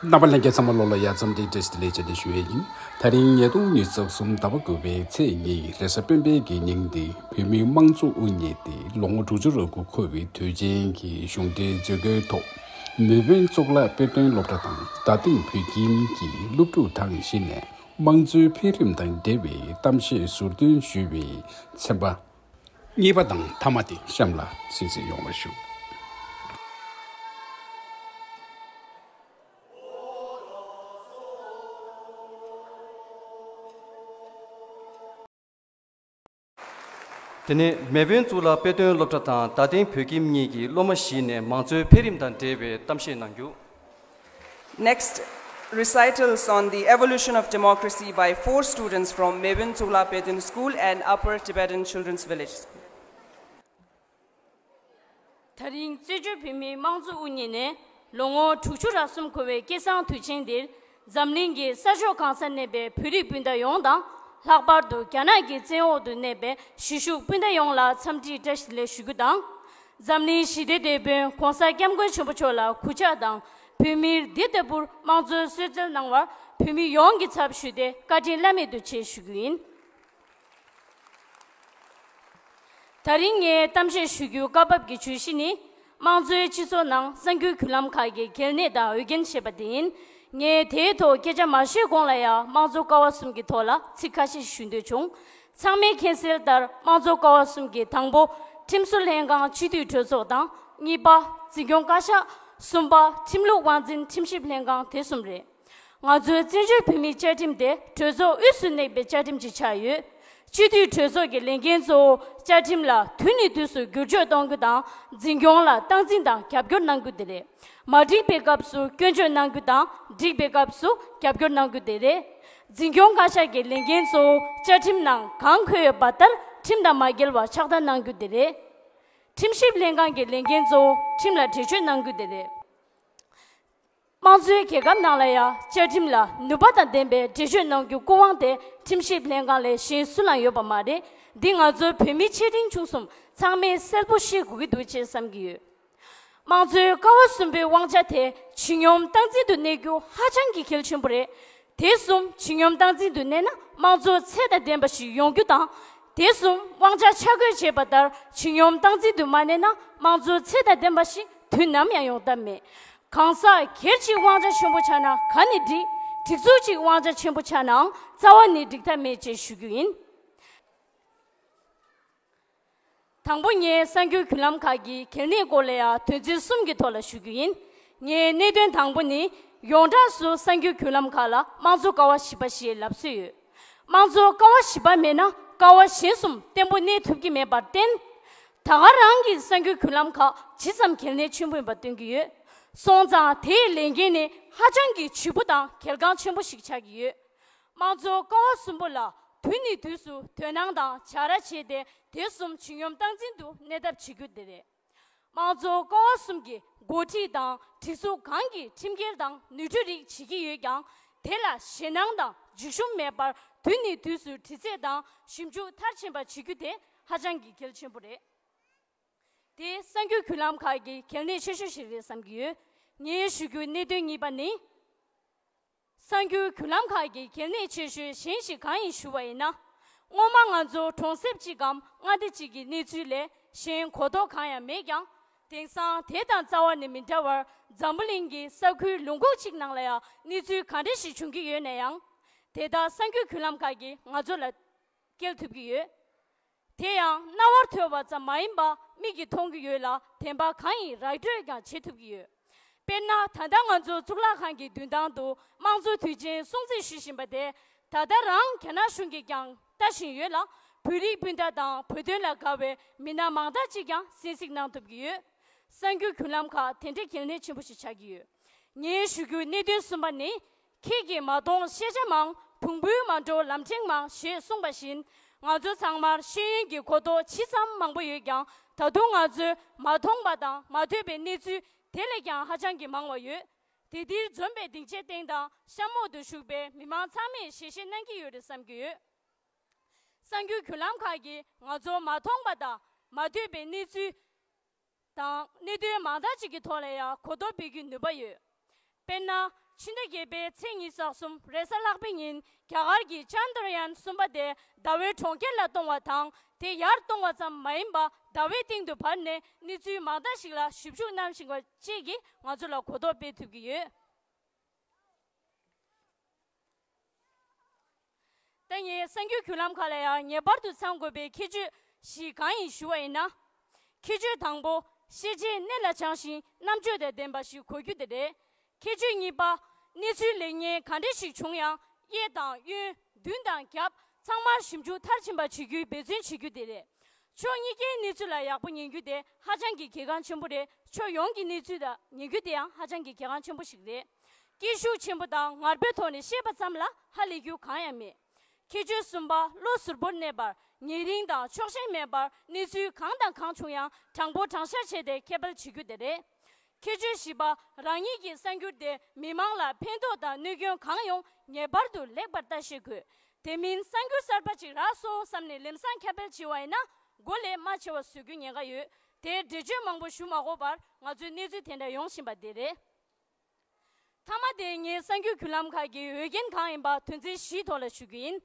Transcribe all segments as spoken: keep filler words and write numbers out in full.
རྣམ་པ་ལྷན་རྒྱས་ཚང་མ་ལོ་ལ་ཡ་འཚམས་འདྲི་བཀྲ་ཤིས་བདེ་ལེགས་བཅར་འདྲི་ཞུ་ཡས་ཡིན། ད་རིང་ཉིས་སྟོང་ཉི་ཤུ་རྩ་གསུམ་ཟླ་བ་དགུ་པའི་ཚེས་གཉིས་རེས་གཟའ་སྤེན་པའི་གི་ཉིན་འདི་བོད་མིའི་དམངས་གཙོ་དབུ་བརྙེས་ཏེ་ལོ་ངོ་དྲུག་ཅུ་རེ་དགུ་འཁོར་བའི་དུས་ཆེན་གྱི་གཞུང་འབྲེལ་མཛད་སྒོའི་ཐོག་མེས་དབོན་གཙུག་ལག་དཔེ་སྟོན་སློབ་གྲྭ་དང་རྡ་སྟེང་བོད་ཁྱིམ་གྱི་སློབ་ཕྲུག་གྲངས་བཞི་ནས་དམངས་གཙོའི་འཕེལ་རིམ་དང་འབྲེལ་བའི་གཏམ་བཤད་ཟུར་འདོན་ཞུས་པའི་ཚན་པ་གཉིས་པ་དང་མཐའ་མ་དེ་གཤམ་ལ་གསན་གཟིགས་ཡོང་བ་ཞུ། དེ་ནས་མེས་དབོན་གཙུག་ལག་དཔེ་སྟོན་སློབ་གྲྭ་དང་རྡ་སྟེང་བོད་ཁྱིམ་གཉིས་ཀྱི་སློབ་མ་བཞི་ནས་དམངས་གཙོའི་འཕེལ་རིམ་དང་འབྲེལ་བའི་གཏམ་བཤད་གནང་རྒྱུ། Next, recitals on the evolution of democracy by four students from Mebun Tsugla Pedun School and Upper Tibetan Children's Village School. ད་རིང་བཙན་བྱོལ་བོད་མིའི་དམངས་གཙོ་དབུ་བརྙེས་ནས་ལོ་ངོ་དྲུག་ཅུ་རེ་གསུམ་འཁོར་བའི་སྐལ་བཟང་དུས་ཆེན་འདིར་འཛམ་གླིང་གི་ས་ཕྱོགས་གང་སར་གནས་པའི་བོད་རིགས་སྤུན་ཟླ་ཡོངས་དང་། ལྷག་པར་དུ་རྒྱ་ནག་གི་བཙན་འོག་ཏུ་གནས་པའི་གཞིས་བཞུགས་སྤུན་ཟླ་ཡོངས་ལ་འཚམས་འདྲིའི་བཀྲ་ཤིས་བདེ་ལེགས་ཞུ་རྒྱུ་དང་། འཛམ་གླིང་ཞི་བདེ་དེད་དཔོན་༧གོང་ས་༧སྐྱབས་མགོན་ཆེན་པོ་མཆོག་ལ་གུས་ཕྱག་དང་། བོད་མིར་འདི་ལྟ་བུར་དམངས་གཙོའི་གསོལ་སྩལ་གནང་བར་བོད་མི་ཡོངས་ཀྱི་ཚབ་ཞུས་ཏེ་བཀའ་དྲིན་བླ་མེད་དུ་ཆེ་ཞུ་རྒྱུ་ཡིན། ད་རིང་ངས་གཏམ་བཤད་ཞུ་རྒྱུའི་སྐབས་བབ་ཀྱི་བརྗོད་གཞི་ནི། དམངས་གཙོའི་སྤྱི་ཚོགས་ནང་གསར་འགྱུར་བརྒྱུད་ལམ་ཁག་གི་གལ་གནད་དང་འོས་འགན་ཞེས་པ་དེ་ཡིན། ངས་དེའི་ཐོག་སྐད་ཆ་མ་ཤོད་གོང་ལ་ཡང་དམངས་གཙོ་ཀ་བ་གསུམ་གྱི་ཐོག་ལ་ཚིག་ཁ་ཤས་ཞུ་འདོད་བྱུང་། ཚང་མས་མཁྱེན་གསལ་ལྟར་དམངས་གཙོ་ཀ་བ་གསུམ་གྱི་དང་པོ་ཁྲིམས་བཟོ་ལྷན་ཁང་སྤྱི་འཐུས་གྲོས་ཚོགས་དང་། གཉིས་པ་འཛིན་སྐྱོང་བཀའ་ཤག་གསུམ་པ་ཁྲིམས་ལུགས་དབང་འཛིན་ཁྲིམས་ཞིབ་ལྷན་ཁང་དེ་གསུམ་རེད། ང་ཚོའི་བཙན་བྱོལ་བོད་མིའི་བཅའ་ཁྲིམས་དེ་གྲོས་ཚོགས་དབུས་སུ་གནས་པའི་བཅའ་ཁྲིམས་ཅིག་ཆགས་ཡོད། སྤྱི་འཐུས་གྲོས་ཚོགས་ཀྱི་ལས་འགན་གཙོ་བོ་བཅའ་ཁྲིམས་ལ་དུས་ནས་དུས་སུ་བསྒྱུར་བཅོས་གཏོང་རྒྱུ་དང་། འཛིན་སྐྱོང་ལ་སྟངས་འཛིན་དང་རྒྱབ་སྐྱོར་གནང་རྒྱུ་དེ་རེད། མ་འགྲིག་པའི་སྐབས་སུ་སྐྱོན་བརྗོད་གནང་རྒྱུ་དང་། འགྲིག་པའི་སྐབས་སུ་རྒྱབ་སྐྱོར་གནང་རྒྱུ་དེ་རེད། འཛིན་སྐྱོང་བཀའ་ཤག་གི་ལས་འགན་གཙོ་བོ་བཅའ་ཁྲིམས་ནང་གང་འཁོད་ཡོད་པ་ལྟར་ཁྲིམས་དང་མ་འགལ་བར་ཕྱག་བསྟར་གནང་རྒྱུ་དེ་རེད། ཁྲིམས་ཞིབ་ལྷན་ཁང་གི་ལས་འགན་གཙོ་བོ་ཁྲིམས་ལ་འགྲེལ་བརྗོད་གནང་རྒྱུ་དེ་རེད། དམངས་གཙོའི་རྒྱལ་ཁབ་ནང་ལ་ཡང་བཅའ་ཁྲིམས་ལ་ནུས་པ་དང་ལྡན་པའི་འགྲེལ་བརྗོད་གནང་རྒྱུ་སྐུ་དབང་དེ་ཁྲིམས་ཞིབ་ལྷན་ཁང་ལས་གཞན་སུ་ལའང་ཡོད་པ་མ་རེད། འདི་ང་ཚོ་བོད་མི་ཆེ་འབྲིང་ཆུང་གསུམ་ཚང་མས་གསལ་པོ་ཤེས་དགོས་ཀྱི་འདུག་ཅེས་བསམ་གྱི་ཡོད། དམངས་གཙོའི་ཀ་བ་གསུམ་པའི་དབང་ཆ་དེ་ཇི་སྙོམས་སྟངས་འཛིན་དུ་གནས་རྒྱུ་ཧ་ཅང་གི་གལ་ཆེན་པོ་རེད། དེ་གསུམ་ཇི་སྙོམས་སྟངས་འཛིན་དུ་གནས་ན་དམངས་གཙོ་ཚད་དང་ལྡན་པ་ཞིག་ཡོང་རྒྱུ་དང་། དེ་གསུམ་དབང་ཆ་ཆ་བགོས་བྱས་པ་ལྟར་ཇི་སྙོམས་སྟངས་འཛིན་དུ་མ་གནས་ན་དམངས་གཙོ་ཚད་དང་ལྡན་པ་ཞིག་དུས་ནམ་ཡང་ཡོང་ཐབས་མེད། གང་ཟག་སྒེར་གཅིག་དབང་ཆ་ཆེན་པོ་ཆགས་ན་ག་ནས་འགྲིག་སྒྲིག་འཛུགས་གཅིག་དབང་ཆ་ཆེན་པོ་ཆགས་ནའང་རྩ་བ་ནས་འགྲིག་ཐབས་མེད་ཅེས་ཞུ་རྒྱུ་ཡིན། དང་པོ་ངས་གསར་འགྱུར་བརྒྱུད་ལམ་ཁག་གི་གལ་གནད་སྐོར་ལ་ཡང་དོན་ཚན་གསུམ་གྱི་ཐོག་ལ་ཞུ་རྒྱུ་ཡིན། ངའི་གནད་དོན་དང་པོ་ནི། ཡོངས་གྲགས་སུ་གསར་འགྱུར་བརྒྱུད་ལམ་ཁག་ལ་དམངས་གཙོ་ཀ་བ་བཞི་པ་ཞེས་ལབ་སྲོལ་ཡོད། དམངས་གཙོ་ཀ་བ་བཞི་པ་མེད་ན་ཀ་བ་གཞན་གསུམ་བརྟན་པོ་གནས་ཐུབ་ཀྱི་མེད་པར་བརྟེན། ད་ག་རང་གི་གསར་འགྱུར་བརྒྱུད་ལམ་ཁག་ཇི་ཙམ་གལ་གནད་ཆེན་པོ་ཡིན་པ་སྟོན་གྱི་ཡོད། སོང་ཙང་དེའི་ལས་འགན་ནི་ཧ་ཅང་གི་ལྗིད་པོ་དང་གལ་འགངས་ཆེན་པོ་ཞིག་ཆགས་ཀྱི་ཡོད། དམངས་གཙོ་ཀ་བ་གསུམ་པོ་ལ་དུས་ནས་དུས་སུ་དོ་སྣང་དང་བྱ་ར་བྱས་ཏེ་དེ་གསུམ་ཇི་སྙོམས་སྟངས་འཛིན་དུ་གནས་ཐབས་བྱེད་རྒྱུ་དེ་རེད། དམངས་གཙོ་ཀ་བ་གསུམ་གྱི་འགོ་ཁྲིད་དང་སྒྲིག་འཛུགས་གང་གིས་ཁྲིམས་འགལ་དང་ནོར་འཁྲུལ་རིགས་བྱེད་ཀྱི་ཡོད་ཀྱང་། དེ་ལ་ཞེད་སྣང་དང་འཇིགས་ཞུམ་མེད་པར་དུས་ནས་དུས་སུ་དྲི་རྩད་དང་ཞིབ་འཇུག་མཐར་ཕྱིན་པ་བྱེད་རྒྱུ་དེ་ཧ་ཅང་གི་གལ་ཆེན་པོ་རེད། དེ་གསར་འགྱུར་བརྒྱུད་ལམ་ཁག་གི་གལ་གནད་ཆེ་ཤོས་ཤིག་རེད་བསམ་གྱི་ཡོད། ངས་ཞུ་རྒྱུའི་གནད་དོན་གཉིས་པ་ནི། གསར་འགྱུར་བརྒྱུད་ལམ་ཁག་གི་གལ་གནད་ཆེ་ཤོས་གཞན་ཞིག་གང་ཡིན་ཞུ་བ་ཡིན་ན། སྔོན་མ་ང་ཚོ་གྲོང་གསེབ་གཅིག་གམ་མངའ་སྡེ་གཅིག་གི་གནས་ཚུལ་ལས་གཞན་གོ་རྟོགས་གང་ཡང་མེད་ཀྱང་། དེང་སང་དེ་དང་རྩ་བ་ནས་མི་འདྲ་བར་འཛམ་བུ་གླིང་གི་ས་ཁུལ་ལུང་ཁུག་ཅིག་ནང་ལ་ཡང་གནས་ཚུལ་ག་འདྲ་ཞིག་བྱུང་གི་ཡོད་ན་ཡང་། དེ་དག་གསར་འགྱུར་བརྒྱུད་ལམ་ཁག་གིས་ང་ཚོ་ལ་སྐྱེལ་ཐུབ་ཀྱི་ཡོད། དེ་ཡང་རྣ་བར་ཐོས་པ་ཙམ་མ་ཡིན་པར་མིག་གིས་མཐོང་གི་ཡོད་ལ། བདེན་པ་གང་ཡིན་ར་སྤྲོད་ཀྱང་བྱེད་ཐུབ་ཀྱི་ཡོད། དཔེར་ན། ད་ལྟ་ང་ཚོ་གཙུག་ལག་ཁང་གི་མདུན་ཐང་དུ་དམངས་གཙོ་དུས་ཆེན་སྲུང་བརྩི་ཞུ་བཞིན་པ་དེ། ད་ལྟ་རང་རྒྱ་ནག་གཞུང་གིས་ཀྱང་ལྟ་བཞིན་ཡོད་ལ། བོད་རིགས་སྤུན་ཟླ་དང་བོད་དོན་ལ་དགའ་བའི་མི་སྣ་མང་དག་ཅིག་ཀྱང་གསན་གཟིགས་གནང་ཐུབ་ཀྱི་ཡོད། གསར་འགྱུར་བརྒྱུད་ལམ་ཁག་དེ་འདྲའི་གལ་གནད་ཆེན་པོ་ཞིག་ཆགས་ཀྱི་ཡོད། ངས་ཞུ་རྒྱུའི་གནད་དོན་གསུམ་པ་ནི། ཁྱེད་ཀྱིས་མ་མཐོང་ཤེས་བྱ་མང་། བོང་བུས་མ་འགྲོ་ལམ་ཕྲན་མང་ཞེས་གསུངས་པ་བཞིན། ང་ཚོ་ཚང་མར་ཤེས་ཡོན་གྱི་གོ་རྟོགས་ཇི་ཙམ་མང་པོ་ཡོད་ཀྱང་། ད་དུང་ང་ཚོས་མ་མཐོང་པ་དང་མ་ཐོས་པའི་གནས་ཚུལ་དེ་ལས་ཀྱང་ཧ་ཅང་གི་མང་བ་ཡོད། དེ་འདིར་འཛོམས་པའི་སྡིངས་ཆའི་སྟེང་དང་གཤམ་འོག་ཏུ་བཞུགས་པའི་མི་མང་ཚང་མས་ཞལ་བཞེས་གནང་གི་ཡོད་རེད་བསམ་གྱི་ཡོད། གསར་འགྱུར་བརྒྱུད་ལམ་ཁག་གིས་ང་ཚོ་མ་མཐོང་པ་དང་མ་ཐོས་པའི་གནས་ཚུལ་དང་གནད་དོན་མང་དག་ཅིག་གི་ཐོག་ལ་ཡང་གོ་རྟོགས་སྤེལ་རྒྱུའི་ནུས་པ་ཡོད། དཔེར་ན། ཕྱི་ཟླ་བརྒྱད་པའི་ཚེས་ཉི་ཤུ་རྩ་གསུམ་རེས་གཟའ་ལྷག་པའི་ཉིན་རྒྱ་གར་གྱི་ཅན་དྲ་ཡན་གསུམ་པ་དེ་ཟླ་བའི་གྲོང་ཁྱེར་ལ་གཏོང་བ་དང་དེ་ཡར་གཏོང་བ་ཙམ་མ་ཡིན་པར་ཟླ་བའི་སྟེང་དུ་བབས་ནས་གནས་ཚུལ་མང་དག་ཞིག་ལ་ཞིབ་འཇུག་གནང་བཞིན་པ་བཅས་ཀྱིས་ང་ཚོ་ལ་གོ་རྟོགས་སྤེལ་ཐུབ་ཀྱི་ཡོད། ད་ངས་གསར་འགྱུར་བརྒྱུད་ལམ་ཁག་ལ་ཡང་ངེས་པར་དུ་ཚང་དགོས་པའི་ཁྱད་ཆོས་བཞི་གང་ཡིན་ཞུ་བ་ཡིན་ན། ཁྱད་ཆོས་དང་པོ། ཤེས་བྱའི་གནས་ལ་བྱང་ཞིང་རྣམ་དཔྱོད་དང་ལྡན་པ་ཞིག་དགོས་རྒྱུ་དེ་རེད། ཁྱད་ཆོས་གཉིས་པ། གནས་ཚུལ་ལེགས་ཉེས་ག་འདྲ་ཞིག་བྱུང་ཡང་གཡས་དང་གཡོན་མདུན་དང་རྒྱབ་ཚང་མར་ཞིབ་འཇུག་མཐར་ཕྱིན་པ་བྱེད་རྒྱུའི་འབད་བརྩོན་བྱེད་རྒྱུ་དེ་རེད། ཕྱོགས་གཉིས་ཀའི་གནས་ཚུལ་ལ་ཡག་པོ་ཉན་རྒྱུ་དེ་ཧ་ཅང་གི་གལ་འགངས་ཆེན་པོ་རེད། ཕྱོགས་ཡོངས་ཀྱི་གནས་ཚུལ་ལ་ཉན་རྒྱུ་དེ་ཡང་ཧ་ཅང་གི་གལ་འགངས་ཆེན་པོ་ཞིག་རེད། སྐད་ཤུགས་ཆེན་པོ་དང་ངར་པོའི་ཐོག་ནས་བཤད་པ་ཙམ་ལ་ཧ་ལས་རྒྱུ་གང་ཡང་མེད། ཁྱད་ཆོས་གསུམ་པ། བློ་གཟུར་པོར་གནས་པར་ཉེ་རིང་དང་ཕྱོགས་ཞེན་མེད་པར་གནས་ཚུལ་གང་དང་གང་བྱུང་ཡང་དྲང་པོ་དྲང་བཞག་བྱས་ཏེ་ཁྱབ་སྤེལ་བྱེད་རྒྱུ་དེ་རེད། ཁྱད་ཆོས་བཞི་པ། རང་ཉིད་ཀྱི་གསར་འགྱུར་དེ་མི་མང་ལ་ཕན་ཐོགས་དང་གནོད་སྐྱོན་གང་ཡོང་ངེས་པར་དུ་ལེགས་པར་ལྟ་ཤེས་དགོས། དེ་མིན་གསར་འགྱུར་གསར་པ་ཅིག་རག་སོང་བསམ་ནས་ལམ་སང་ཁྱབ་སྤེལ་བྱས་པ་ཡིན་ན་མགོ་ལས་རྨ་ཆེ་བ་བཟོ་རྒྱུ་ཉེན་ཁ་ཡོད། དེར་འགྲེལ་བརྗོད་མང་པོ་ཞུ་མ་དགོས་པར་ང་ཚོའི་གནས་ཚུལ་དེ་འདྲ་ཡོང་བཞིན་པ་དེ་རེད། མཐའ་མ་དེ་ངས་གསར་འགྱུར་བརྒྱུད་ལམ་ཁག་གི་འོས་འགན་གང་ཡིན་པ་དོན་ཚན་བཞིའི་ཐོག་ལ་ཞུ་རྒྱུ་ཡིན།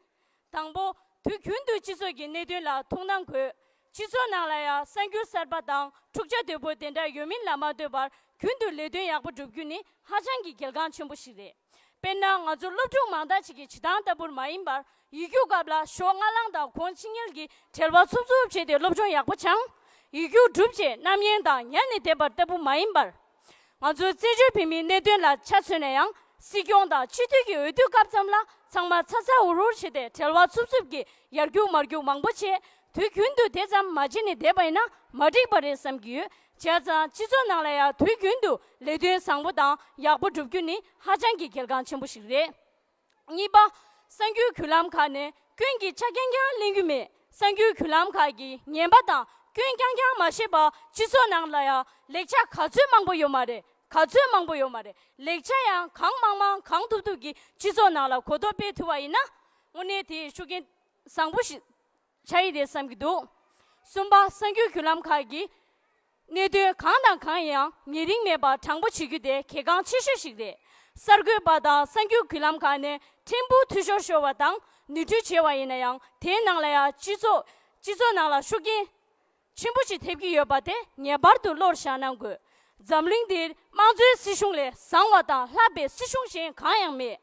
དང་པོ། དུས་རྒྱུན་དུ་སྤྱི་ཚོགས་ཀྱི་གནད་དོན་ལ་ཐུགས་སྣང་དགོས། སྤྱི་ཚོགས་ནང་ལ་ཡང་གསར་འགྱུར་གསར་པ་དང་འཁྲུག་ཆ་དོད་པོ་དེ་འདྲ་ཡོད་མིན་ལ་མ་ལྟོས་པར་རྒྱུན་དུ་ལས་དོན་ཡག་པོ་སྒྲུབ་རྒྱུ་ནི་ཧ་ཅང་གི་གལ་འགངས་ཆེན་པོ་ཞིག་རེད། དཔེར་ན་ང་ཚོ་སློབ་ཕྲུག་མང་དག་ཅིག་གི་བྱེད་སྟངས་ལྟ་བུར་མ་ཡིན་པར་ཡིག་རྒྱུགས་སྐབས་ལ་ཞོགས་སྔ་ལངས་དང་དགོང་ཕྱི་ཉལ་གྱི་བྲེལ་བ་འཚུབ་འཚུབ་བྱས་ཏེ་སློབ་སྦྱོང་ཡག་པོ་སྦྱང་། ཡིག་རྒྱུགས་གྲུབ་རྗེས་རྣམ་གཡེང་དང་ཉལ་ནས་བསྡད་པ་ལྟ་བུ་མ་ཡིན་པར། ང་ཚོའི་བཙན་བྱོལ་བོད་མིའི་གནད་དོན་ལ་ཆ་མཚོན་ན་ཡང་སྲིད་སྐྱོང་དང་སྤྱི་འཐུས་ཀྱི་འོས་བསྡུ་སྐབས་ཙམ་ལ་ཚང་མ་ཚ་ཚ་འུར་འུར་བྱས་ཏེ་བྲེལ་བ་འཚུབ་འཚུབ་ཀྱིས་ཡར་རྒྱུག་མར་རྒྱུག་མང་པོ་བྱས། དུས་རྒྱུན་དུ་དེ་ཙམ་མ་བྱས་ནས་བསྡད་པ་ཡིན་ན་མ་འགྲིག་པ་རེད་བསམ་གྱི་ཡོད། བྱས་ཙང་སྤྱི་ཚོགས་ནང་ལ་ཡང་དུས་རྒྱུན་དུ་ལས་དོན་བཟང་པོ་དང་ཡག་པོ་སྒྲུབ་རྒྱུ་ནི་ཧ་ཅང་གི་གལ་འགངས་ཆེན་པོ་ཞིག་རེད། གཉིས་པ། གསར་འགྱུར་བརྒྱུད་ལམ་ཁག་ནས་སྐྱོན་གྱི་ཆ་རྐྱང་རྐྱང་གླེང་རྒྱུ་མེད། གསར་འགྱུར་བརྒྱུད་ལམ་ཁག་གིས་ངན་པ་དང་སྐྱོན་རྐྱང་རྐྱང་མ་བཤད་པར་སྤྱི་ཚོགས་ནང་ལ་ཡང་ལེགས་ཆ་ག་ཚོད་མང་པོ་ཡོད་མ་རེད། ག་ཚོད་མང་པོ་ཡོད་མ་རེད། ལེགས་ཆ་ཡང་གང་མང་མང་གང་ཐུབ་ཐུབ་ཀྱིས་སྤྱི་ཚོགས་ནང་ལ་གོ་རྟོགས་སྤེལ་ཐུབ་པ་ཡིན་ན་དངོས་གནས་དེ་ཤུགས་རྐྱེན་བཟང་པོ་ཞིག་ཆགས་ཡི་རེད་བསམ་གྱི་འདུག་གསུམ་པ། གསར་འགྱུར་བརྒྱུད་ལམ་ཁག་གིས་གནད་དོན་གང་དང་གང་ཡང་ཉེ་རིང་མེད་པར་དྲང་པོ་བྱེད་རྒྱུ་དེ་གལ་འགངས་ཆེ་ཤོས་ཤིག་རེད། གསར་འགོད་པ་དང་གསར་འགྱུར་བརྒྱུད་ལམ་ཁག་ནས་ཕྲན་བུ་འཐུས་ཤོར་ཤོར་བ་དང་ནོར་འཁྲུལ་བྱས་པ་ཡིན་ན་ཡང་དེའི་ནང་ལ་ཡང་སྤྱི་ཚོགས་སྤྱི་ཚོགས་ནང་ལ་ཤུགས་རྐྱེན་ཆེན་པོ་ཞིག་ཐེབས་ཀྱི་ཡོད་པ་དེ་ངེས་པར་དུ་བློར་བཞག་གནང་དགོས། འཛམ་གླིང་འདིར་དམངས་གཙོའི་སྲིད་གཞུང་ལས་བཟང་བ་དང་ལྷག་པའི་སྲིད་གཞུང་གཞན་གང་ཡང་མེད།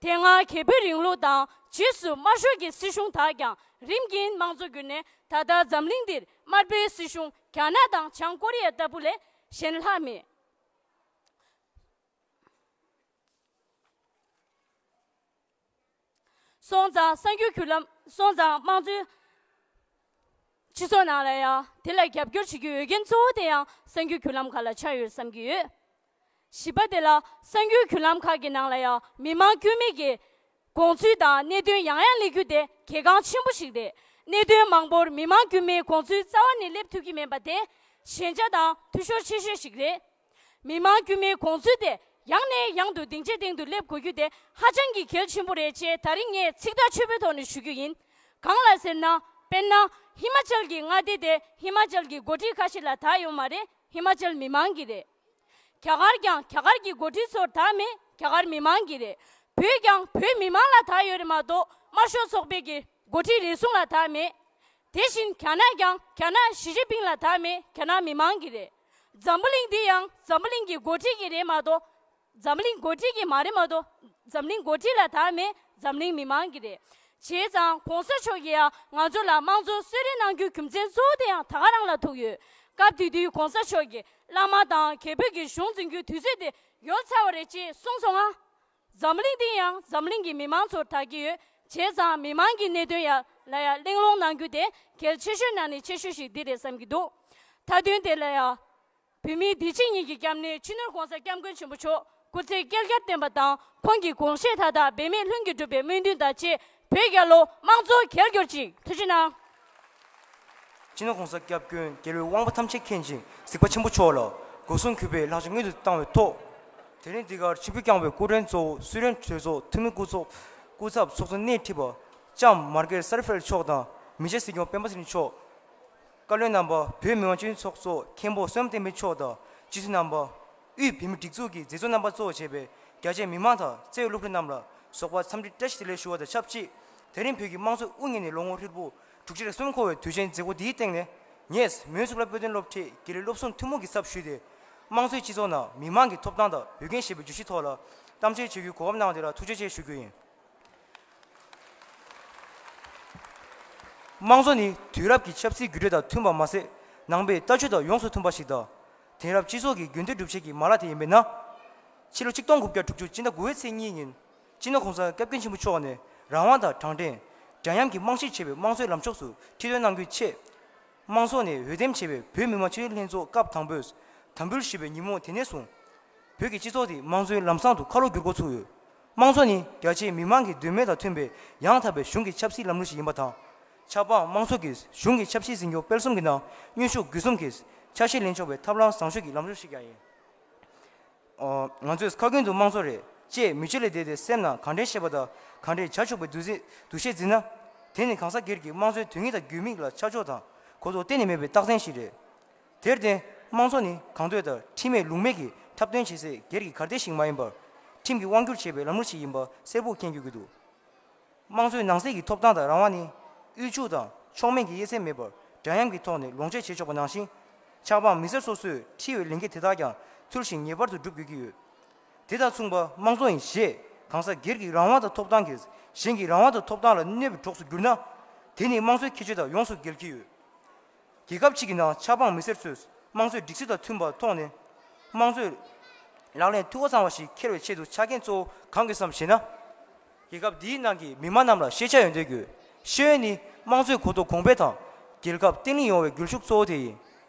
དེ་སྔ་རྒྱལ་པོའི་རིང་ལུགས་དང་རྗེས་སུ་དམར་ཤོག་གི་སྲིད་གཞུང་དག་ཀྱང་རིམ་གྱིས་དམངས་གཙོ་གྱུར་ནས་ད་ལྟ་འཛམ་གླིང་འདིར་དམར་པོའི་སྲིད་གཞུང་རྒྱ་ནག་དང་བྱང་ཀོ་རི་ཡ་ལྟ་བུ་ལས་གཞན་ལྷག་མེད། སོང་ཙང་གསར་འགྱུར་བརྒྱུད་ལམ་སོང་ཙང་དམངས་གཙོའི་སྤྱི་ཚོགས་ནང་ལ་ཡང་དེ་ལ་རྒྱབ་སྐྱོར་བྱེད་རྒྱུའི་འོས་འགན་གཙོ་བོ་དེ་ཡང་གསར་འགྱུར་བརྒྱུད་ལམ་ཁག་ལ་ཆགས་ཡོད་བསམ་གྱི་ཡོད། བཞི་པ་དེ་ལ་གསར་འགྱུར་བརྒྱུད་ལམ་ཁག་གི་ནང་ལ་ཡང་མི་མང་དཀྱུས་མའི་གི་དགོངས་ཚུལ་དང་གནད་དོན་ཡང་ཡང་སླེབས་རྒྱུ་དེ་གལ་འགངས་ཆེན་པོ་ཞིག་རེད། གནད་དོན་མང་པོར་མི་མང་དཀྱུས་མའི་དགོངས་ཚུལ་རྩ་བ་ནས་སླེབས་ཐུབ་ཀྱི་མེད་པ་དེ་ཞན་ཆ་དང་འཐུས་ཤོར་ཆེ་ཤོས་ཤིག་རེད། མི་མང་དཀྱུས་མའི་དགོངས་ཚུལ་དེ་ཡང་ནས་ཡང་དུ་སྡིངས་ཆའི་སྟེང་དུ་སླེབས་དགོས་རྒྱུ་དེ་ཧ་ཅང་གི་གལ་ཆེན་པོ་རེད་ཅེས་ད་རིང་ངས་ཚིག་ཐག་ཆོད་པོའི་ཐོག་ནས་ཞུ་རྒྱུ་ཡིན། གང་ལ་ཟེར་ན། དཔེར་ན། ཧི་མ་ཅལ་གྱི་མངའ་སྡེ་དེ་ཧི་མ་ཅལ་གྱི་འགོ་ཁྲིད་ཁ་ཤས་ལ་བདག་ཡོད་མ་རེད། ཧི་མ་ཅལ་མི་མང་གི་རེད། རྒྱ་གར་ཀྱང་རྒྱ་གར་གྱི་འགོ་ཁྲིད་ཚོར་བདག་མེད། རྒྱ་གར་མི་མང་གི་རེད། བོད་ཀྱང་བོད་མི་མང་ལ་བདག་ཡོད་རེད་མ་གཏོགས་དམར་ཤོག་ཚོགས་པའི་གི་འགོ་ཁྲིད་རེ་ཟུང་ལ་བདག་མེད། དེ་བཞིན་རྒྱ་ནག་ཀྱང་རྒྱ་ནག་ཞི་ཅིན་ཕིང་ལ་བདག་མེད། རྒྱ་ནག་མི་མང་གི་རེད། འཛམ་བུ་གླིང་འདི་ཡང་འཛམ་བུ་གླིང་གི་འགོ་ཁྲིད་ཀྱི་རེད་མ་གཏོགས། འཛམ་གླིང་འགོ་ཁྲིད་ཀྱི་མ་རེད་མ་གཏོགས། འཛམ་གླིང་འགོ་ཁྲིད་ལ་བདག་མེད། འཛམ་གླིང་མི་མང་གི་རེད། བྱས་ཙང་གོང་ས་མཆོག་གིས་ཡང་ང་ཚོ་ལ་དམངས་གཙོ་གསོལ་རས་གནང་རྒྱུའི་རྒྱུ་མཚན་གཙོ་བོ་དེ་ཡང་ད་ག་རང་ལ་ཐུག་ཡོད། སྐབས་དེ་དུས་གོང་ས་མཆོག་གིས་བླ་མ་དང་རྒྱལ་པོ་གི་གཞུང་འཛིན་རྒྱུའི་དུས་ཚོད་དེ་ཡོལ་ཚར་བ་རེད་ཅེས་གསུངས་སོང་ང་། འཛམ་གླིང་འདི་ཡང་འཛམ་གླིང་གི་མི་མང་ཚོར་བདག་གི་ཡོད། བྱས་ཙང་མི་མང་གི་གནད་དོན་ཡ་ལ་ཡ་གླེང་སློང་གནང་རྒྱུ་དེ་གལ་ཆེ་ཤོས་ནང་ནས་ཆེ་ཤོས་ཤིག་འདི་རེད་བསམ་གྱི་འདུག་མཐའ་དོན་དེ་ལ་ཡ། བོད་མིའི་བདེ་སྐྱིད་ཉིད་ཀྱི་སྐྱབས་གནས་སྤྱི་ནོར་༸གོང་ས་༸སྐྱབས་མགོན་ཆེན་པོ་མཆོག་སྐུ་ཚེ་བསྐལ་བརྒྱར་བརྟན་པ་དང་ཁོང་གི་དགོངས་བཞེད་མཐའ་དག་འབད་མེད་ལྷུན་གྱིས་འགྲུབ་པའི་སྨོན་འདུན་དང་བཅས་བོད་རྒྱལ་ལོ། དམངས་གཙོ་རྒྱལ་གྱུར་ཅིག་ཐུགས་རྗེ་གནང་། སྤྱི་ནོར་༸གོང་ས་༸སྐྱབས་མགོན་རྒྱལ་བའི་དབང་པོ་ཐམས་ཅད་མཁྱེན་ཅིང་གཟིགས་པ་ཆེན་པོ་མཆོག་ལ་སྒོ་གསུམ་གུས་པས་ལག་བརྡ་སྔོན་དུ་བཏང་བའི་ཐོག་དེ་རིང་འདི་གར་ཆིབས་བསྒྱུར་བསྐྱངས་པའི་སྐུ་མགྲོན་གཙོ་བོ་སུ་རེན་གྲོས་ཚོགས་འཐུས་མི་སྐུ་ཚབ་སྐུ་ཚབ་ཚོགས་གཙོ་སྣེ་ཁྲིད་པ་ལྕམ་མར་ཀེར་སར་ཕེལ་མཆོག་དང་མི་རྗེ་སྲིད་སྐྱོང་སྤེན་པ་ཚེ་རིང་མཆོག་བཀའ་བློན་རྣམ་པ། བོད་མི་མང་སྤྱི་འཐུས་ཚོགས་གཙོ་མཁན་པོ་བསོད་ནམས་བསྟན་འཕེལ་མཆོག་དང་སྤྱི་འཐུས་རྣམ་པ། དབུས་བོད་མིའི་སྒྲིག་འཛུགས་ཀྱི་མཛད་གཙོ་རྣམ་པ་གཙོ་བྱས་པའི་རྒྱ་ཆེའི་མི་མང་དང་བརྩེ་བའི་སློབ་ཕྲུག་རྣམས་ལ་ཟོག་པ་འཚམས་འདྲི་བཀྲ་ཤིས་བདེ་ལེགས་ཞུ་བ་དང་ཆབས་ཅིག་དེ་རིང་བོད་ཀྱི་དམངས་གཙོའི་དབུ་བརྙེས་ནས་ལོ་ངོ་ཧྲིལ་པོ་དྲུག་ཅུ་རེ་གསུམ་འཁོར་བའི་དུས་ཆེན་མཛད་སྒོ་འདིའི་སྟེང་ནས། ངས་མོན་གཙུག་ལག་དཔེ་སྟོན་སློབ་གྲྭའི་དགེ་ལས་སློབ་ཟུར་ཐུན་མོང་གི་ཚབ་ཞུས་ཏེ། དམངས་གཙོའི་སྤྱི་ཚོགས་ནང་མི་མང་གི་ཐོབ་ཐང་དང་འོས་འགན་ཞེས་པའི་བརྗོད་གཞིའི་ཐོག་ལ་གཏམ་བཤད་བྱེད་རྒྱུའི་གོ་སྐབས་གནང་བ་དེ་ལ་ཐུགས་རྗེ་ཆེ་ཞུ་རྒྱུ་ཡིན། དམངས་གཙོ་ནི་དུས་རབས་ཀྱི་ཆབ་སྲིད་འགྱུར་འགྲོས་དང་མཐུན་པ་མ་ཟད། ནང་པའི་ལྟ་སྤྱོད་དང་ཡོངས་སུ་མཐུན་པ་ཞིག་དང་། དེང་རབས་སྤྱི་ཚོགས་ཀྱི་དགོས་འདུན་སྒྲུབ་བྱེད་ཀྱི་མ་ལག་དེ་ཡིན་པས་ན། ཕྱི་ལོ་ཆིག་སྟོང་དགུ་བརྒྱ་དྲུག་ཅུ་སྤྱི་ཟླ་དགུ་པའི་ཚེས་གཉིས་ཉིན། སྤྱི་ནོར་༸གོང་ས་༸སྐྱབས་མགོན་ཆེན་པོ་མཆོག་ནས་རང་དབང་དང་དྲང་བདེན། འདྲ་མཉམ་གྱི་རྨང་གཞིར་བྱས་པའི་དམངས་གཙོའི་ལམ་ཕྱོགས་སུ་ཁྲིད་སྟོན་གནང་རྒྱུའི་ཆེད། དམངས་གཙོ་ནས་འོས་འདེམས་བྱས་པའི་བོད་མི་མང་སྤྱི་འཐུས་ལྷན་ཚོགས་སྐབས་དང་པོས་དམ་འབུལ་ཞུས་པའི་ཉིན་མོ་དེ་ནས་བཟུང་། བོད་ཀྱི་སྤྱི་ཚོགས་དེ་དམངས་གཙོའི་ལམ་བཟང་དུ་ཁ་ལོ་བསྒྱུར་འགོ་ཚུགས་ཡོད། དམངས་གཙོ་ནི་རྒྱ་ཆེའི་མི་མང་གི་འདོད་མོས་དང་མཐུན་པའི་ཡང་དག་པའི་གཞུང་གི་ཆབ་སྲིད་ལམ་ལུགས་ཤིག་ཡིན་པ་དང་། ཆབ་འབངས་དམངས་གཙོ་གིས་གཞུང་གི་ཆབ་སྲིད་འཛིན་སྐྱོང་སྤེལ་གསུམ་གྱི་ནང་མཉམ་ཞུགས་དགོས་གསུམ་གྱིས་ཆ་ཤས་ལེན་ཆོག་པའི་ཐབས་ལམ་བཟང་ཤོས་ཀྱི་ལམ་ལུགས་ཤིག་ཀྱང་ཡིན། ཨོ། ང་ཚོས་ཁ་ཀུན་ཏུ་དམངས་གཙོ་རེད་ཅེས་མི་ཆོས་ལས་འདས་ཏེ་སེམས་ནང་གང་དྲན་བཤད་པ་དང་གང་དྲན་བྱ་ཆོག་པའི་འདུ་ཤེས་འདུ་ཤེས་འཛིན་ན། དེ་ནི་གང་ཟག་སྒེར་གྱི་དམངས་གཙོའི་དོན་དངོས་དང་དགོས་དམིགས་ལ་ཆ་འཇོག་དང་གོ་རྟོགས་གཏན་ནས་མེད་པའི་རྟགས་མཚན་ཞིག་རེད། དེར་བརྟེན། དམངས་གཙོ་ནི་གང་འདོད་ལྟར་ཁྲིམས་མེད་ལུགས་མེད་ཀྱི་འཁྲབ་སྟོན་བྱེད་སའི་སྒེར་གྱི་གར་སྟེགས་ཤིག་མ་ཡིན་པར། ཁྲིམས་ཀྱིས་དབང་བསྒྱུར་བྱེད་པའི་ལམ་ལུགས་ཤིག་ཡིན་པ་གསལ་པོར་མཁྱེན་དགོས་ཀྱི་འདུག་དམངས་གཙོའི་ནང་གསེས་ཀྱི་ཐོབ་ཐང་དང་རང་དབང་ནི། དབུལ་ཕྱུག་དང་ཕྱོགས་མེད་ཀྱི་དབྱེ་མཚམས་མེད་པར་འདྲ་མཉམ་གྱི་ཐོག་ནས་ལོངས་སྤྱོད་བྱེད་ཆོག་པ་ནང་བཞིན། ཆབ་འབངས་མི་སེར་སོ་སོས་འཁྲི་བའི་ལས་འགན་དེ་དག་ཀྱང་ཚུལ་བཞིན་ངེས་པར་དུ་སྒྲུབ་དགོས་ཀྱི་ཡོད། དེ་དང་མཚུངས་པ་དམངས་གཙོ་ཡིན་ཞེས་གང་ཟག་སྒེར་གྱི་རང་དབང་དང་ཐོབ་ཐང་གིས་གཞན་གྱི་རང་དབང་དང་ཐོབ་ཐང་ལ་གནོད་པའི་གྲོགས་སུ་གྱུར་ན། དེ་ནི་དམངས་གཙོའི་ཁྱད་ཆོས་དང་ཡོངས་སུ་འགལ་གྱི་ཡོད། རྒྱལ་ཁབ་གཅིག་གི་ནང་ཆབ་འབངས་མི་སེར་ཚོས་དམངས་གཙོའི་སྒྲིག་སྲོལ་དང་མཐུན་པར་མཐོང་ནས། དམངས་གཙོའི་ལག་ལེན་འཐུས་སྒོ་ཚང་བ་ཞིག་འཁྱེར་བའི་ཆེད་དུ་ཆ་རྐྱེན་གཙོ་བོ་གང་དགོས་སམ་ཞེ་ན། རྒྱལ་ཁབ་འདིའི་ནང་གི་མི་མང་རྣམས་ལ་ཤེས་བྱ་ཡོང་དོན་དགོས། ཤེས་ཡོན་ནི་དམངས་གཙོའི་གོ་རྟོགས་གོང་འཕེལ་དང་། རྒྱལ་ཁབ་བརྟན་ལྷིང་ཡོང་བའི་སྒུལ་ཤུགས་གཙོ་བོ་དེ་ཡིན།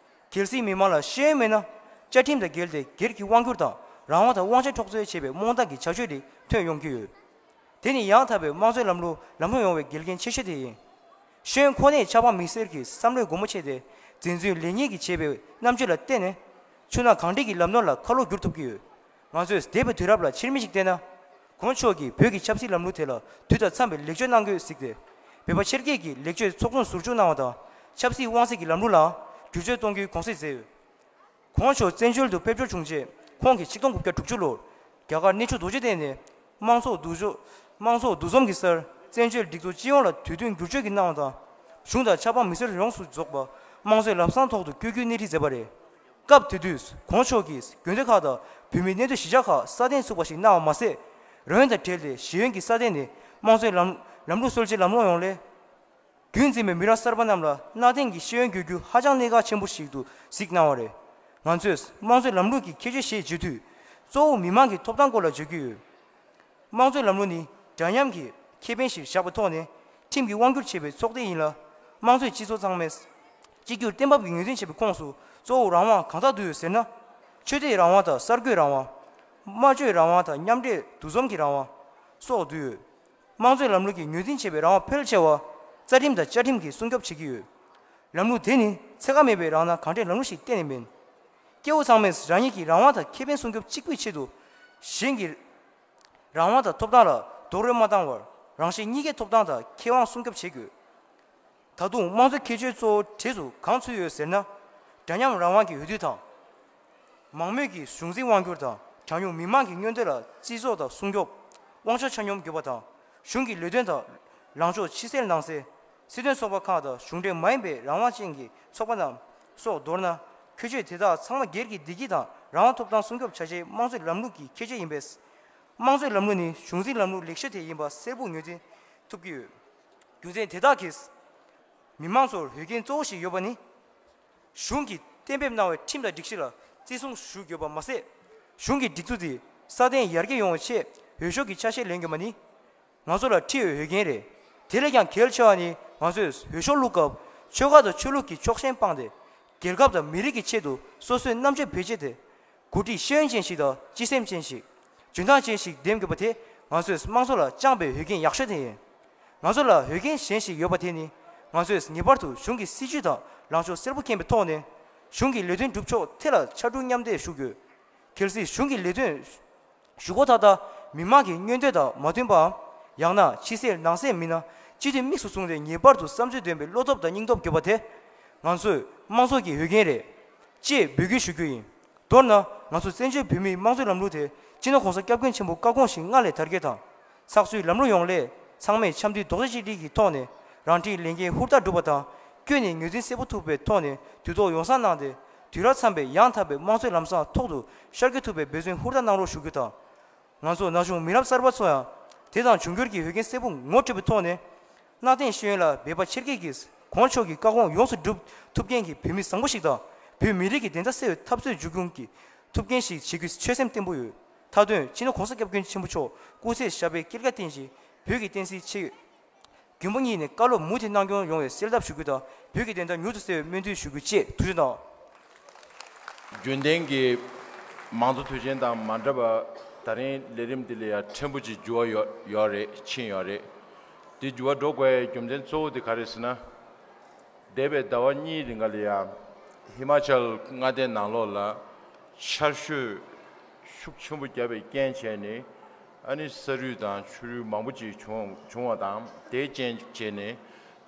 གལ་སྲིད་མི་མང་ལ་ཤེས་ཡོན་མེད་ན། བཅའ་ཁྲིམས་དང་འགལ་ཏེ་སྒེར་གྱི་དབང་སྒྱུར་དང་རང་དབང་དང་དབང་ཆ་འཕྲོག་རྩོད་བྱེད་པའི་རྨོངས་དད་ཀྱི་བྱ་སྤྱོད་རིགས་ཐོན་ཡོང་གི་ཡོད། དེ་ནི་ཡང་དག་པའི་དམངས་གཙོའི་ལམ་ལུགས་ལམ་ལྷོང་ཡོང་བའི་འགལ་རྐྱེན་ཆེ་ཤོས་དེ་ཡིན། ཤེས་ཡོན་ཁོ་ནས་ཆབ་འབངས་མི་སེར་གྱི་བསམ་བློའི་སྒོ་མོ་ཕྱེ་སྟེ། འཛིན་བཟུང་ལེགས་ཉེས་ཀྱིས་བྱས་པའི་རྣམ་དཔྱོད་ལ་བརྟེན་ནས། ཆུ་ནག་གངས་འདྲེན་གྱི་ལམ་ནོར་ལ་ཁ་ལོ་བསྒྱུར་ཐུབ་ཀྱི་ཡོད། ང་ཚོས་འདས་པའི་དུས་རབས་ལ་ཕྱིར་མིག་ཅིག་བལྟས་ན། གོང་ཞུས་ཀྱི་བོད་ཀྱི་ཆབ་སྲིད་ལམ་ལུགས་དེ་ལ་དུས་དང་འཚམས་པའི་ལེགས་བཅོས་གནང་དགོས་གཟིགས་ཏེ། བོད་པ་ཆེར་སྐྱེད་ཀྱིས་ལེགས་བཅོས་ཚོགས་ཆུང་ཟུར་འཇུག་གནང་བ་དང་། ཆབ་སྲིད་དབང་སྲིད་ཀྱི་ལམ་ལུགས་ལའང་བསྒྱུར་བཅོས་གཏོང་རྒྱུའི་དགོངས་སེལ་མཛད་ཡོད། གོང་ཞུས་བཙན་བྱོལ་དུ་ཕེབས་འབྱོར་བྱུང་རྗེས། ཁོང་གིས་ཆིག་སྟོང་དགུ་བརྒྱ་དྲུག་ཅུ་ལོར་རྒྱ་གར་གནས་མཆོག་རྡོ་རྗེ་གདན་ནས་དམངས་ཚོགས་འདུ་འཛོམས། དམངས་ཚོགས་འདུ་འཛོམས་ཀྱི་སར་བཙན་བྱོལ་སྒྲིག་འཛུགས་སྤྱི་ཡོངས་ལ་དུས་བསྟུན་བསྒྱུར་བཅོས་ཀྱི་གནང་བ་དང་། གཞུང་དང་ཆབ་འབངས་མི་སེར་ཡོངས་སུ་རྫོགས་པ་དམངས་གཙོའི་ལམ་བཟང་ཐོག་ཏུ་བསྐྱོད་རྒྱུའི་སྣེ་ཁྲིད་མཛད་པ་རེད། སྐབས་དེ་དུས་གོང་ཞུས་ཀྱིས་དགོན་སྡེ་ཁག་དང་བོད་མིའི་གནས་སྡོད་གཞིས་ཆགས་ཁག་སྲ་བརྟན་ཚུགས་པ་ཞིག་གནང་བ་མ་ཟད། རང་ཡུལ་དང་བྲལ་ཏེ་གཞན་ཡུལ་གྱི་ས་གནས་ནས་དམངས་གཙོའི་ལམ་ལམ་ལུགས་སྲོལ་འབྱེད་ལམ་ལྷོང་ཡོང་སླད། རྒྱུན་འཛིན་པའི་མི་རབས་གསར་པ་རྣམས་ལ་གནའ་དེང་གི་ཤེས་ཡོན་དགོས་རྒྱུ་ཧ་ཅང་གནད་འགག་ཆེན་པོ་ཞིག་ཏུ་གཟིགས་གནང་བ་རེད། ང་ཚོས་དམངས་གཙོའི་ལམ་ལུགས་ཀྱི་ཁྱད་ཆོས་ཞེས་བརྗོད་དུས། གཙོ་བོ་མི་མང་གི་ཐོབ་ཐང་སྐོར་ལ་བརྗོད་ཀྱི་ཡོད། དམངས་གཙོའི་ལམ་ལུགས་ནི་འདྲ་མཉམ་གྱི་ཁེ་ཕན་ཞིག་བཞག་པའི་ཐོག་ནས་ཁྲིམས་ཀྱིས་དབང་བསྒྱུར་བྱས་པའི་ཚོགས་སྡེ་ཡིན་ལ། དམངས་གཙོའི་སྤྱི་ཚོགས་ཚང་མས་གཅིག་གྱུར་གཏན་ཕབ་ཀྱིས་ངོས་འཛིན་བྱས་པའི་ཁོངས་སུ་གཙོ་བོ་རང་དབང་གང་དག་འདུས་ཡོད་ཟེར་ན། ཆོས་དད་རང་དབང་དང་གསར་འགོད་རང་དབང་། སྨྲ་བརྗོད་རང་དབང་དང་མཉམ་འབྲེལ་འདུ་འཛོམས་ཀྱི་རང་དབང་སོགས་འདུས་ཡོད། དམངས་གཙོའི་ལམ་ལུགས་ཀྱིས་ངོས་འཛིན་བྱས་པའི་རང་དབང་ཕལ་ཆེ་བ་རྩ་ཁྲིམས་དང་བཅའ་ཁྲིམས་ཀྱིས་སྲུང་སྐྱོབ་བྱེད་ཀྱི་ཡོད། ལམ་ལུགས་དེ་ནི་ཚད་བཀག་མེད་པའི་རང་དབང་གང་འདྲའི་ལམ་ལུགས་ཤིག་གཏན་ནས་མིན། སྐྱེ་བོ་ཚང་མས་རང་ཉིད་ཀྱི་རང་དབང་དང་ཁེ་ཕན་སྲུང་སྐྱོབ་གཅིག་པུའི་ཆེད་དུ། གཞན་གྱི་རང་དབང་དང་ཐོབ་ཐང་ལ་རྡོག་རོལ་མ་བཏང་བར། རང་གཞན་གཉིས་ཀའི་ཐོབ་ཐང་དང་ཁེ་དབང་སྲུང་སྐྱོབ་བྱེད་དགོས། ད་དུང་དམངས་གཙོའི་ཁྱད་ཆོས་གཙོ་བོ་གྲས་སུ་གང་ཚུད་ཡོད་ཟེར་ན། འདྲ་མཉམ་རང་དབང་གི་འོས་བསྡུ་དང་། མང་མོས་ཀྱི་གཞུང་འཛིན་དབང་སྒྱུར་དང་གྲངས་ཉུང་མི་མང་གི་མངོན་འདོད་ལ་བརྩི་འཇོག་དང་སྲུང་སྐྱོབ། དབང་ཆ་ཆ་སྙོམས་དགོས་པ་དང་། གཞུང་གི་ལས་དོན་དང་ལངས་ཕྱོགས་ཕྱི་གསལ་ནང་གསལ། སྲིད་དོན་ཚོགས་པ་ཁག་དང་གཞུང་འབྲེལ་མ་ཡིན་པའི་རང་དབང་ཅན་གྱི་ཚོགས་པ་རྣམས་སོགས། མདོར་ན། ཁྱད་ཆོས་དེ་དག་ཚང་མ་སྒེར་གྱི་བདེ་སྐྱིད་དང་རང་དབང་ཐོབ་ཐང་སྲུང་སྐྱོབ་བྱ་ཆེད་དམངས་གཙོའི་ལམ་ལུགས་ཀྱི་ཁྱད་ཆོས་ཡིན་པས། དམངས་གཙོའི་ལམ་ལུགས་ནི་གཞུང་འཛིན་ལམ་ལུགས་ལེགས་ཤོས་དེ་ཡིན་པ་གསལ་པོ་ངོས་འཛིན་ཐུབ་ཀྱི་ཡོད། རྒྱུ་མཚན་དེ་དག་གིས། མི་མང་ཚོར་འོས་འགན་གཙོ་བོ་ཞིག་ཡོད་པ་ནི། གཞུང་གིས་གཏན་འབེབས་གནང་བའི་ཁྲིམས་དང་སྒྲིག་གཞི་ལ་བརྩི་སྲུང་ཞུ་དགོས་པ་མ་ཟད། གཞུང་གི་སྒྲིག་འཛུགས་དེ་སྲ་བརྟན་ཡར་རྒྱས་ཡོང་བའི་ཆེད་འོས་ཤོག་གི་ཆ་ཤས་ལེན་དགོས་པ་ནི། ང་ཚོ་ལ་འཁྲི་བའི་འོས་འགན་རེད། དེ་ལས་ཀྱང་གལ་ཆེ་བ་ནི། ང་ཚོས་འོས་ཤོག་བླུགས་སྐབས་ཆོལ་ཁ་དང་ཆོས་ལུགས་ཀྱི་ཕྱོགས་ཞེན་སྤངས་ཏེ། རྒྱལ་ཁབ་དང་མི་རིགས་ཀྱི་ཆེད་དུ་སོ་སོའི་རྣམ་དཔྱོད་བེད་སྤྱད་དེ། འགོ་ཁྲིད་ཤེས་ཡོན་ཅན་ཞིག་དང་སྤྱི་སེམས་ཅན་ཞིག་འཇོན་ཐང་ཅན་ཞིག་འདེམས་དགོས་པ་དེ། ང་ཚོས་དམངས་གཙོ་ལ་བཅངས་པའི་འོས་འགན་ཡག་ཤོས་དེ་ཡིན། ང་ཚོ་ལ་འོས་འགན་གཞན་ཞིག་ཡོད་པ་དེ་ནི། ང་ཚོས་ངེས་པར་དུ་གཞུང་གི་སྲིད་ཇུས་དང་ལངས་ཕྱོགས་གསལ་པོ་མཁྱེན་པའི་ཐོག་ནས། གཞུང་གི་ལས་དོན་སྒྲུབ་ཕྱོགས་ཐད་ལ་ཕྱར་གྲུ་མཉམ་འདེགས་ཞུ་དགོས། གལ་སྲིད་གཞུང་གི་ལས་དོན་ཞུ་སྒོ་ཏག་ཏག་མི་མང་གི་མངོན་འདོད་དང་མ་མཐུན་པའམ། ཡང་ན་ཕྱི་གསལ་ནང་གསལ་མིན་ན། སྤྱི་འཐུས་དམིགས་སུ་བཟུང་སྟེ་ངེས་པར་དུ་བསམ་ཚུལ་འདོན་པའི་བློ་སྟོབས་དང་སྙིང་སྟོབས་དགོས་པ་དེ། ང་ཚོའི་དམངས་གཙོ་གི་འོས་འགན་རེད། ཅེས་འབོད་སྐུལ་ཞུ་རྒྱུ་ཡིན། མདོར་ན། ང་ཚོ་བཙན་བྱོལ་བོད་མིའི་དམངས་གཙོའི་ལམ་ལུགས་དེ་སྤྱི་ནོར་༸གོང་ས་༸སྐྱབས་མགོན་ཆེན་པོ་བཀའ་དགོངས་བཞིན་སྔར་ལས་དར་རྒྱས་དང་། ཚགས་ཚུད་ལམ་ལུགས་ཡོང་སླད། ཚང་མས་འཆམ་མཐུན་རྡོག་རྩ་གཅིག་སྒྲིལ་གྱི་ཐོག་ནས་རང་འཁྲིའི་ལས་འགན་ཧུར་ཐག་སྒྲུབ་པ་དང་། བསྐྱོད་ནས་ངོས་འཛིན་གསལ་པོ་ཐུབ་པའི་ཐོག་ནས་དུས་ཐོག་ཡོ་བསྲང་གནང་སྟེ། དུས་རབས་འཚམ་པའི་ཡང་དག་པའི་དམངས་གཙོའི་ལམ་བཟང་ཐོག་ཏུ་ཤར་སྐྱོད་ཐུབ་པའི་འབད་བརྩོན་ཧུར་ཐག་གནང་རོགས་ཞུ་རྒྱུ་དང་། ང་ཚོ་ན་གཞོན་མི་རབས་གསར་པ་ཚོ་ཡང་དེ་དང་འབྱུང་འགྱུར་གྱི་འོས་འགན་གསལ་པོ་ངོ་སྤྲོད་པའི་ཐོག་ནས། གནའ་དེང་ཤེས་ཡོན་ལ་འབད་པ་ཆེར་སྐྱེད་ཀྱིས་གོང་མཆོག་གི་བཀའ་དགོངས་ཡོངས་སུ་སྒྲུབ་ཐུབ་མཁན་གྱི་བོད་མི་བཟང་པོ་ཞིག་དང་། བོད་མི་རིགས་ཀྱི་བདེན་མཐའ་གསལ་བའི་འཐབ་རྩོད་མཇུག་སྐྱོང་གི་ཐུབ་མཁན་ཞིག་བྱེད་རྒྱུའི་ཆོད་སེམས་བརྟན་པོ་ཡོད། མཐའ་དོན། སྤྱི་ནོར་༸གོང་ས་༸སྐྱབས་མགོན་ཆེན་པོ་མཆོག་སྐུ་ཚེ་ཞབས་པད་བསྐལ་བརྒྱར་བརྟན་ཅིང་། བོད་ཀྱི་བསྟན་སྲིད་ཆེད་མགོན་པོ་གཉིས་ནས་བཀའ་སློབ་མུ་མཐུད་གནང་སྐྱོང་ཡོང་བའི་གསལ་བསླབ་ཞུ་རྒྱུ་དང་། བོད་ཀྱི་བདེན་མཐའ་མྱུར་དུ་གསལ་བའི་སྨོན་འདུན་ཞུ་རྒྱུ་བཅས། ཐུགས་རྗེ་གནང་། རྒྱུན་ལྡན་གྱི་མང་གཙོ་དུས་ཆེན་དང་མ་འདྲ་བར། ད་རིང་ལས་རིམ་འདི་ལ་ཡང་ཕྲན་བུ་ཅིག་འགྱུར་བ་ཡོད་ཡོད་རེད། ཕྱིན་ཡོད་རེད། དེ་འགྱུར་བ་འགྲོ་དགོས་ཡའི་རྒྱུ་མཚན་གཙོ་བོ་དེ་ག་རེ་ཟེར་ན། འདས་པའི་ཟླ་བ་གཉིས་རིང་ག་ལ་ཡང་ཧི་མ་ཅལ་མངའ་སྡེ་ནང་ལོགས་ལ་ཆར་ཞོད་ཤུགས་ཆེན་པོ་བརྒྱབ་པའི་རྐྱེན་བྱས་ནས། ཨ་ནི་ས་རུད་དང་ཆུ་རུད་མང་པོ་ཅིག་བྱུང་བྱུང་བ་དང་། དེའི་རྐྱེན་བྱས་ནས་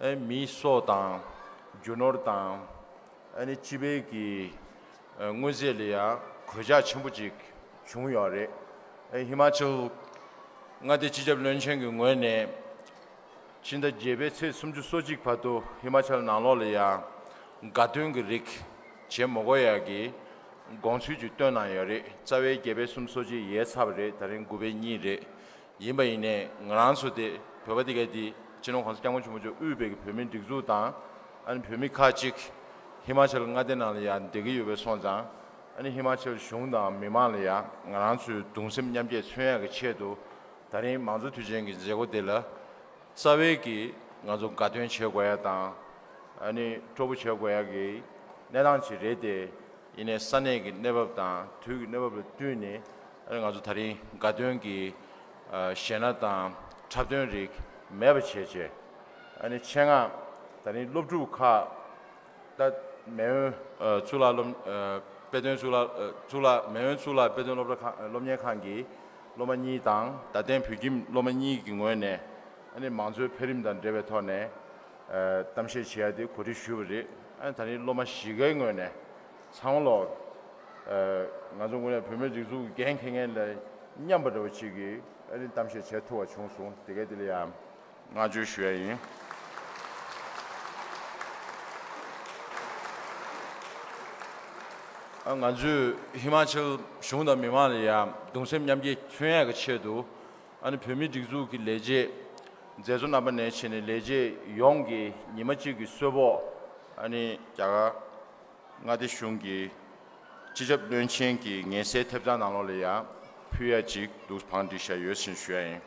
ཨ་མིའི་སྲོག་དང་། རྒྱུ་ནོར་དང་། ཨ་ནི་སྤྱི་པའི་གི་ཨ་དངོས་རྫས་ལ་ཡང་གོད་ཆག་ཆེན་པོ་ཅིག་བྱུང་ཡོད་རེད། ཨ་ཧི་མ་ཅལ་མངའ་སྡེ་སྤྱི་ཁྱབ་བློན་ཆེན་གྱི་ངོས་ནས། ཕྱི་ཟླ་བརྒྱད་པའི་ཚེས་སུམ་ཅུ་སོ་གཅིག་བར་དུ་ཧི་མ་ཅལ་ནང་ལོགས་ལ་ཡང་དགའ་སྟོན་གྱི་རིགས་བྱེད་མ་དགོས་ཡག་གི་དགོངས་ཚུལ་ཅིག་བཏོན་གནང་ཡོད་རེད། རྩ་བའི་བརྒྱད་པའི་སུམ་ཅུ་སོ་གཅིག་ཡལ་ཚར་བ་རེད། ད་རིང་དགུ་པའི་གཉིས་རེད། ཡིན་པ་ཡིན་ནའི་ང་རང་ཚོ་དེ་བོད་པ་དེ་ག་དེ་སྤྱི་ནོར་༸གོང་ས་༸སྐྱབས་མགོན་ཆེན་པོ་མཆོག་དབུས་པའི་གི་བོད་མིའི་སྒྲིག་འཛུགས་དང་། ཨ་ནི་བོད་མི་ཁག་ཅིག་ཧི་མ་ཅལ་མངའ་སྡེ་ནང་ལ་ཡང་བསྡད་ཀྱི་ཡོད་པ་སོང་ཙང་། ཨ་ནི་ཧི་མ་ཅལ་གཞུང་དང་མི་མང་ལ་ཡང་ང་རང་ཚོའི་གདུང་སེམས་མཉམ་སྐྱེད་མཚོན་ཡག་གི་ཆེད་དུ། ད་རིང་མང་གཙོ་དུས་ཆེན་གྱི་མཛད་སྒོ་དེ་ལ་རྩ་བའི་གི་ང་ཚོ་དགའ་སྟོན་བྱེད་དགོས་ཡ་དང་། ཨ་ནི་སྤྲོ་པོ་བྱེད་དགོས་ཡ་གི་གནས་སྟངས་ཅིག་རེད་དེ། ཡིན་ནའི་ས་གནས་ཀྱི་གནས་བབ་དང་དུས་ཀྱི་གནས་བབ་ལ་བསྟུན་ནས། ཨ་ནི་ང་ཚོ་ད་རིང་དགའ་སྟོན་གྱི་ཨ་གཞས་སྣ་དང་འཁྲབ་སྟོན་རིགས་མེད་པ་བྱས་བྱས། ཨ་ནི་ཆེད་མངགས་ད་རིང་སློབ་ཕྲུག་ཁག་ད་མེས་དབོན་ཨ་གཙུག་ལག་སློབ་ཨ་དཔེ་སྟོན་གཙུག་ལག་ཨ་གཙུག་ལག་མེས་དབོན་གཙུག་ལག་དཔེ་སྟོན་སློབ་གྲྭ་ཁང་སློབ་གཉེར་ཁང་གི་སློབ་མ་གཉིས་དང་། རྡ་སྟེང་བོད་ཁྱིམ་སློབ་མ་གཉིས་ཀྱི་ངོས་ནས། ཨ་ནི་མང་གཙོའི་འཕེལ་རིམ་དང་འབྲེལ་བའི་ཐོག་ནས་ཨ་གཏམ་བཤད་བྱེད་ཡ་དེ་གོ་སྒྲིག་ཞུས་པ་རེད། ཨ་ནི་ད་རིང་སློབ་མ་བཞི་ཀའི་ངོས་ནས་ཚང་མ་ལོག་ཨ་ང་ཚོ་ངོས་ནས་བོད་མིའི་སྒྲིག་འཛུགས་འགན་འཁྱེར་མཁན་ལ་མཉམ་པ་འདྲ་བོ་ཅིག་གིས་ཨ་ནི་གཏམ་བཤད་བྱེད་ཐུབ་པ་བྱུང་སོང་། དེ་ག་དེ་ལ་ཡང་། བསྔགས་བརྗོད་ཞུ་ཡ་ཡིན། ཨ་ང་ཚོས་ཧི་མ་ཅལ་གཞུང་དང་མི་མང་ལ་ཡང་གདུང་སེམས་མཉམ་སྐྱེད་མཚོན་ཡ་གི་ཆེད་དུ། ཨ་ནི་བོད་མིའི་སྒྲིག་འཛུགས་ཀྱི་ལས་བྱེད། མཛད་གཙོ་རྣམ་པ་ནས་བྱས་ནས་ལས་བྱེད་ཡོངས་ཀྱི་ཉི་མ་གཅིག་གི་གསོལ་ཕོགས། ཨ་ནི་རྒྱ་གར་མངའ་སྡེ་གཞུང་གི་སྤྱི་ཁྱབ་བློན་ཆེན་གྱི་ངལ་སེལ་ཐེབས་རྩ་ནང་ལོགས་ལ་ཡང་ཕུལ་ཡ་ཅིག་འདུག་བང་བསྒྲིགས་བཞག་ཡོད་ཟེར་ཞུ་ཡ་ཡིན།